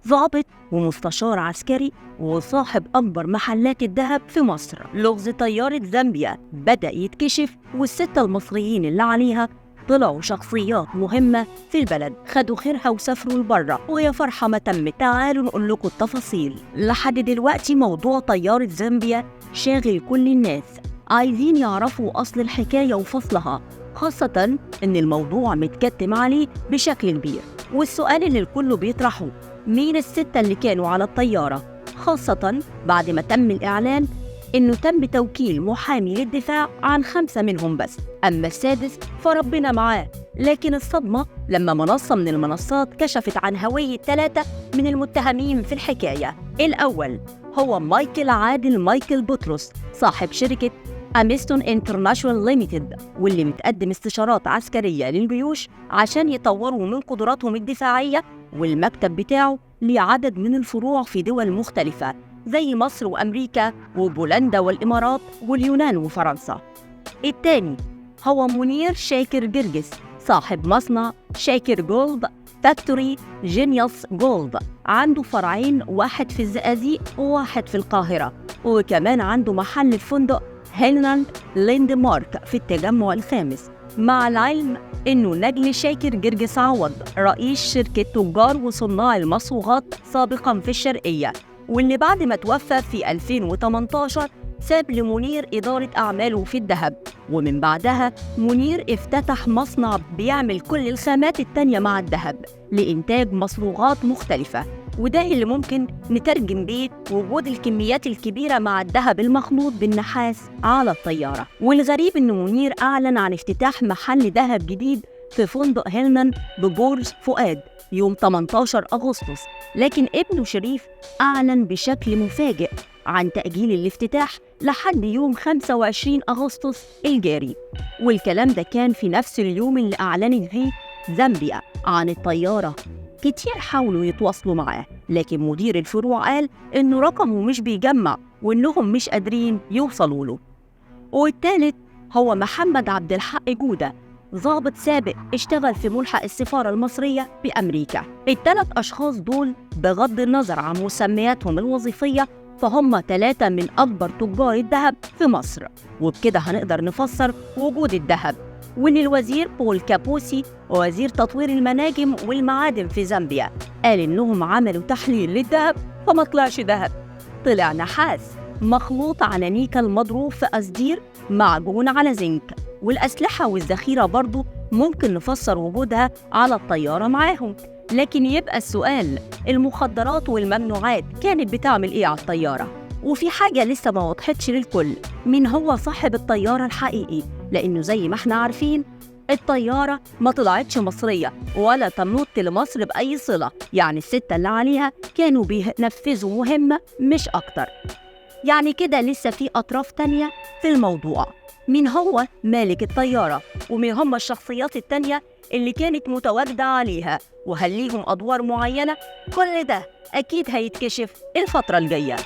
ضابط ومستشار عسكري وصاحب أكبر محلات الذهب في مصر. لغز طيارة زامبيا بدأ يتكشف، والستة المصريين اللي عليها طلعوا شخصيات مهمة في البلد، خدوا خيرها وسافروا لبره، ويا فرحة ما تمت. تعالوا نقول لكم التفاصيل. لحد دلوقتي موضوع طيارة زامبيا شاغل كل الناس، عايزين يعرفوا أصل الحكاية وفصلها، خاصة إن الموضوع متكتم عليه بشكل كبير. والسؤال اللي الكل بيطرحه، مين الستة اللي كانوا على الطيارة؟ خاصة بعد ما تم الإعلان إنه تم توكيل محامي للدفاع عن 5 منهم بس، أما السادس فربنا معاه. لكن الصدمة لما منصة من المنصات كشفت عن هوية 3 من المتهمين في الحكاية. الأول هو مايكل عادل مايكل بطرس، صاحب شركة أميستون انترناشونال ليميتد، واللي متقدم استشارات عسكرية للجيوش عشان يطوروا من قدراتهم الدفاعية، والمكتب بتاعه ليه عدد من الفروع في دول مختلفة زي مصر وأمريكا وبولندا والإمارات واليونان وفرنسا. الثاني هو منير شاكر جرجس، صاحب مصنع شاكر Gold Factory Genius Gold، عنده فرعين، واحد في الزقازيق وواحد في القاهرة، وكمان عنده محل في فندق هيلنان لاندمارك في التجمع الخامس. مع العلم إنه نجل شاكر جرجس عوض، رئيس شركة تجار وصناع المصوغات سابقاً في الشرقية، واللي بعد ما توفى في 2018 ساب لمنير إدارة أعماله في الذهب، ومن بعدها منير افتتح مصنع بيعمل كل الخامات التانية مع الذهب لإنتاج مصروغات مختلفة، وده اللي ممكن نترجم بيه وجود الكميات الكبيرة مع الذهب المخلوط بالنحاس على الطيارة. والغريب إن منير أعلن عن افتتاح محل ذهب جديد في فندق هيلمان ببورج فؤاد يوم 18 أغسطس، لكن ابنه شريف أعلن بشكل مفاجئ عن تأجيل الافتتاح لحد يوم 25 أغسطس الجاري. والكلام ده كان في نفس اليوم اللي أعلنت فيه زامبيا عن الطيارة. كتير حاولوا يتواصلوا معاه، لكن مدير الفروع قال إنه رقمه مش بيجمع وإنهم مش قادرين يوصلوا له. والثالث هو محمد عبد الحق جودة، ضابط سابق اشتغل في ملحق السفارة المصرية بأمريكا. الثلاث أشخاص دول بغض النظر عن مسمياتهم الوظيفية فهم 3 من أكبر تجار الذهب في مصر، وبكده هنقدر نفسر وجود الذهب. وإن الوزير بول كابوسي وزير تطوير المناجم والمعادن في زامبيا قال إنهم عملوا تحليل للذهب فما طلعش ذهب، طلع نحاس مخلوط على نيكل مضروب في قصدير معجون على زنك. والأسلحة والذخيرة برضو ممكن نفسر وجودها على الطيارة معاهم، لكن يبقى السؤال، المخدرات والممنوعات كانت بتعمل إيه على الطيارة؟ وفي حاجة لسه ما وضحتش للكل، مين هو صاحب الطيارة الحقيقي؟ لأنه زي ما احنا عارفين الطيارة ما طلعتش مصرية ولا تمت لمصر بأي صلة، يعني الستة اللي عليها كانوا بينفذوا مهمة مش أكتر. يعني كده لسه في أطراف تانية في الموضوع، مين هو مالك الطيارة؟ ومين هم الشخصيات التانية اللي كانت متواجدة عليها؟ وهل ليهم أدوار معينة؟ كل ده أكيد هيتكشف الفترة الجاية.